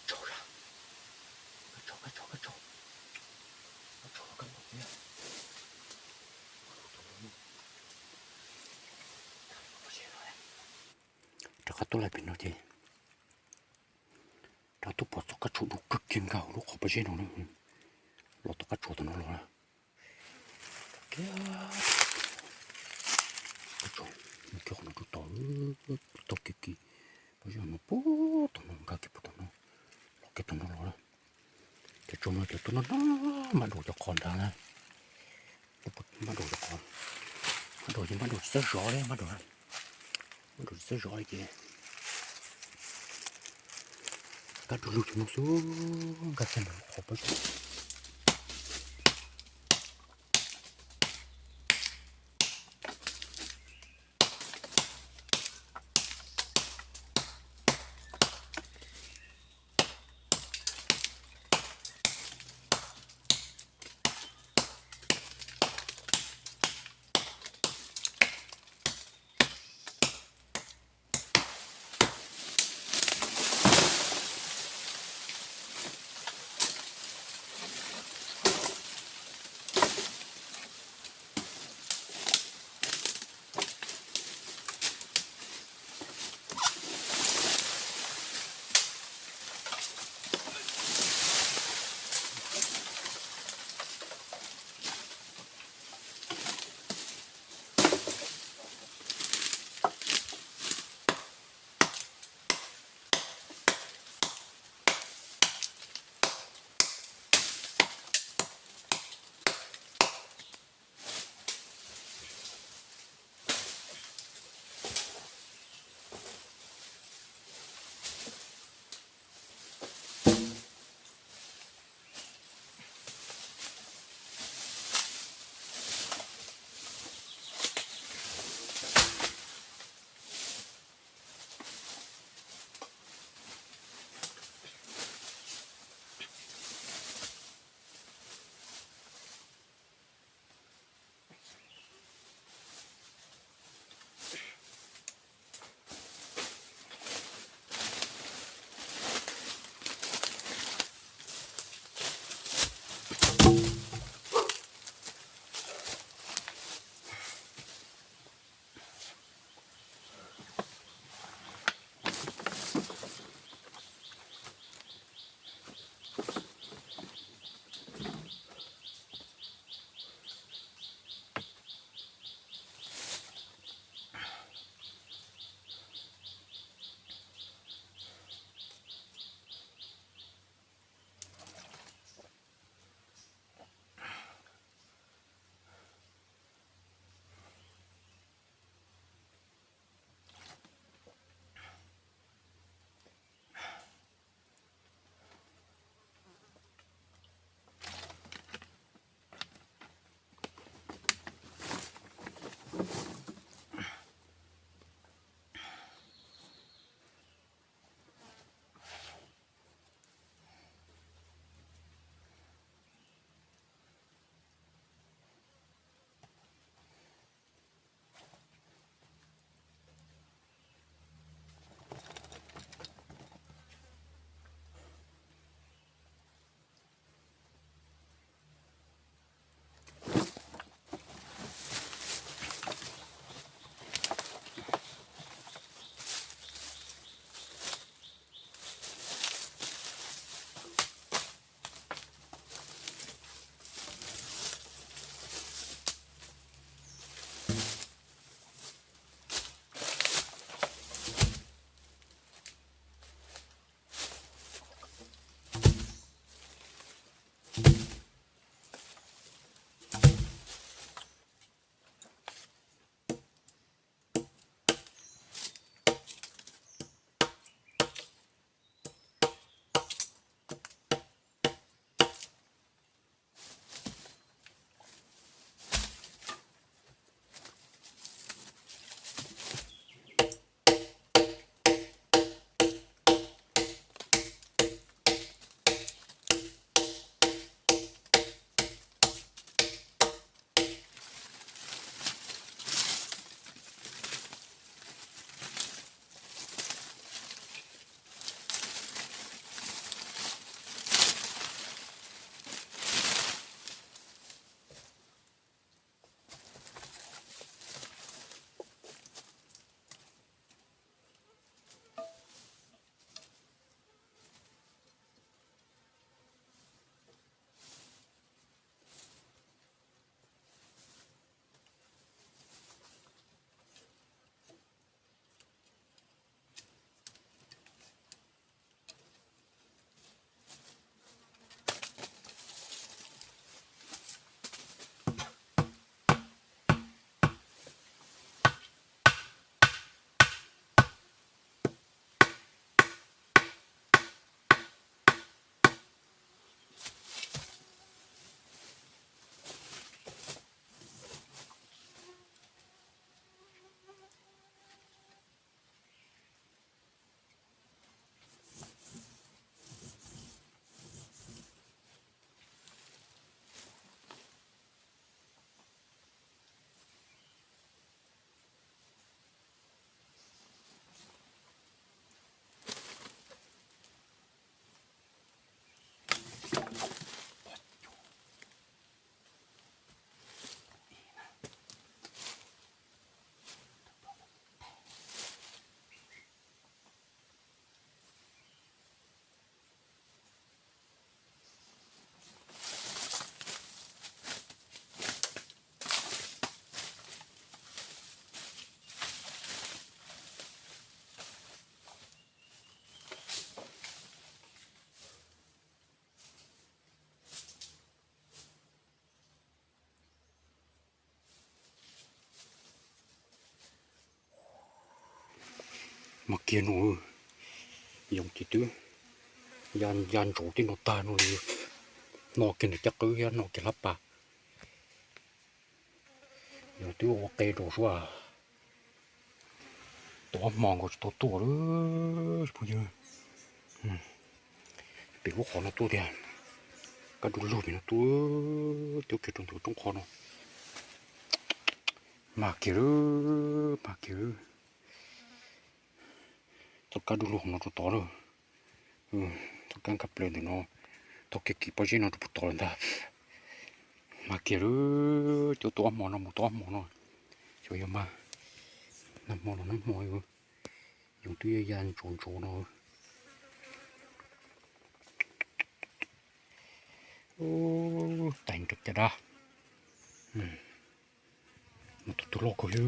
Tsaug, tsaug, tsaug, tsaug, tsaug, tsaug, tsaug. Rov qab tuaj lawm pem no ces rov tuaj pom txoj kab tshuam dub kawg kiag nkaus lub qhov pob zeb no na. Los tom kab tshuam tom no los na. Kiag, kab tshuam kiag qhov no rau tod, tau kiag kis pob zeb no puag tom no, nkag kiag puag tom no, los kiag tom no los na. Cov tsaug no cov tuaj noj noj mab daum cov qos nrad na. Mab daum cov qos, mab daum ces mab daum tsis txawj zov li, mab daum, mab daum tsis txawj zov li ces kab du lug cov no xwb, nkag kiag ntawm qhov pob zeb. Kiag no, yoov ces twb ya ntsaus tej no tag no li. No kiag ntawm caj qwb thiab no kiag hlab pas. Yoov twb ua qe rau suab. Tau ob hmo nkaus tsis tau tuaj lawm phooj ywg. Pem lub qhov no tuaj tiag. Kab du lug pem no tuaj, tuaj kiag rau ntawm roob qhov no. Mag kiag lawm, mag kiag lawm. Txoj kab du lug no rau tod lawm. Txoj kab nkag plaws ntawm no, tau kiag kis pob zeb no rau puag tod lawm ntag. Mag kiag lawm, cov tuaj ob hmo no mus tau ob hmo no, xyov yog mag. Nag hmo los nag hmo, yoov twb ya ntsaus ntsaus no. Tais nrog caj dab. Mus tus tug loj kawg li.